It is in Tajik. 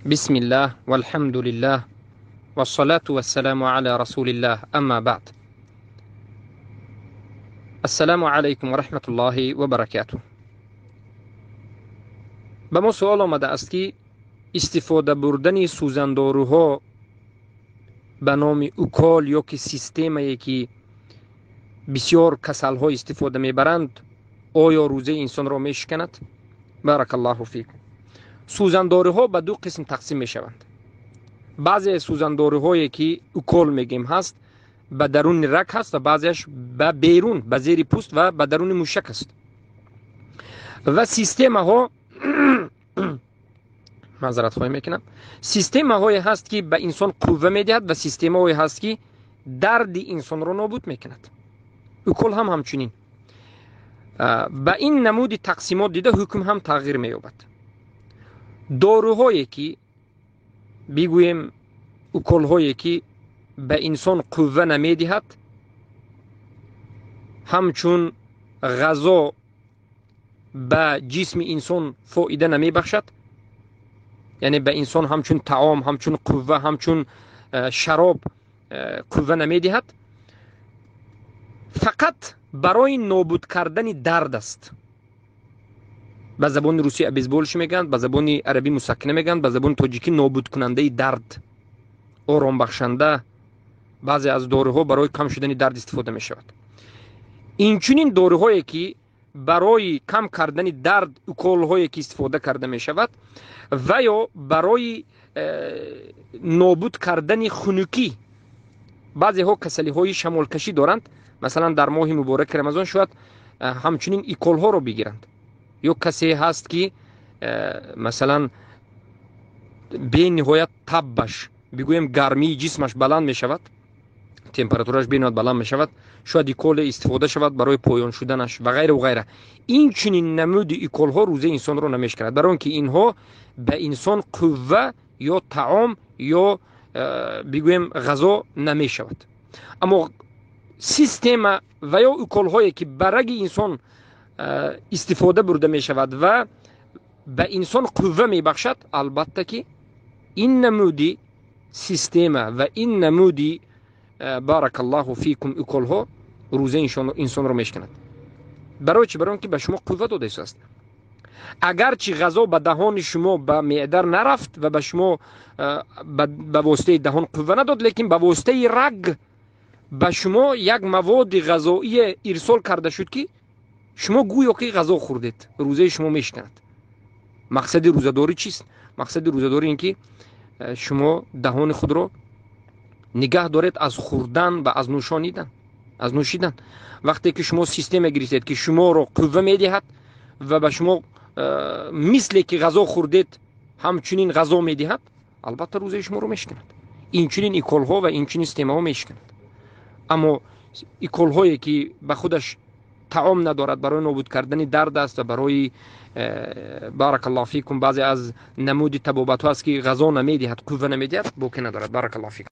Бисмиллаҳ, валҳамдулиллаҳ, вассалату вассаламу аля расулиллаҳ, амма баъд. Ассаламу алайкум ва раҳматуллоҳи ва баракатуҳ. Ба мо суол омадааст, ки истифода бурдани сӯзандоруҳо ба номи укол ё ки системае, ки бисёр касалҳо истифода мебаранд, оё рӯзаи инсонро мешиканад? Баракаллоҳу фикум. Сӯзандоруҳо ба ду қисм тақсим мешаванд. Баъзе сӯзандоруҳое, ки укол мегӯем, ҳаст, ба даруни раг ҳаст ва баъзеаш ба берун, ба зери пӯст ва ба даруни мушак аст. Ва системаҳо, маъзарат хоҳӣ мекунам, системаҳое ҳаст, ки ба инсон қувва медиҳад ва системаҳое ҳаст, ки дарди инсонро нобуд мекунад. Укол ҳам ҳамчунин. Ба ин намуди тақсимот дида ҳукм ҳам тағйир меёбад. Доруҳое, ки бигӯем, уколҳое, ки ба инсон қувва намедиҳад, ҳамчун ғазо ба ҷисми инсон фоида намебахшад, яъне ба инсон ҳамчун таом, ҳамчун қувва, ҳамчун шароб қувва намедиҳад, фақат барои нобуд кардани дард аст. Ба забони русӣ обезболиш мегӯянд, ба забони арабӣ мусаккина мегӯянд, ба забони тоҷикӣ нобудкунандаи дард, оромбахшанда. Баъзе аз доруҳо барои кам шудани дард истифода мешавад. Инчунин доруҳое, ки барои кам кардани дард, уколҳое, ки истифода карда мешавад, ва ё барои нобуд кардани хунукӣ. Баъзеҳо касалиҳои шамолкашӣ доранд, масалан дар моҳи мубораки Рамазон шояд ҳамчунин уколҳоро бигиранд. Ё касе ҳаст, ки масалан бениҳоят таббаш, бигӯем, гармии ҷисмаш баланд мешавад, температураш бениҳоят баланд мешавад, шояд уколе истифода шавад барои поён шуданаш ва ғайру ғайра. Ин чунин намуди уколҳо рӯзаи инсонро намешиканад, барои он ки инҳо ба инсон қувва ё таом ё бигӯем ғазо намешавад. Аммо система ва ё уколҳое, ки ба раги инсон истифода бурда мешавад ва ба инсон қувва мебахшад, албатта ки ин намуди система ва ин намуди, баракаллоҳу фикум, уколҳо рӯзаи инсонро мешиканад. Барои чӣ? Барои он ки ба шумо қувва дода истодааст. Агарчи ғазо ба даҳони шумо, ба меъдар нарафт ва ба шумо ба воситаи даҳон қувва надод, лекин ба воситаи раг ба шумо як маводи ғазоие ирсол карда шуд, ки шумо гӯё ки ғазо хӯрдед, рӯзаи шумо мешиканад. Мақсади рӯзадорӣ чист? Мақсади рӯзадорӣ ин ки шумо даҳони худро нигаҳ доред аз хӯрдан ва аз нӯшонидан, аз нӯшидан. Вақте ки шумо система гирифтед, ки шуморо қувва медиҳад ва ба шумо мисле ки ғазо хӯрдед ҳамчунин ғазо медиҳад, албатта рӯзаи шуморо мешиканад. Инчунин уколҳо ва инчунин системаҳо мешиканад. Аммо уколҳое, ки ба худаш таом надорад, барои нобуд кардани дард аст ва барои, баракаллоҳу фикум, баъзе аз намуди табобатҳо аст, ки ғазо намедиҳад, қувва намедиҳад, боке надорад. Баракаллоҳу фикум.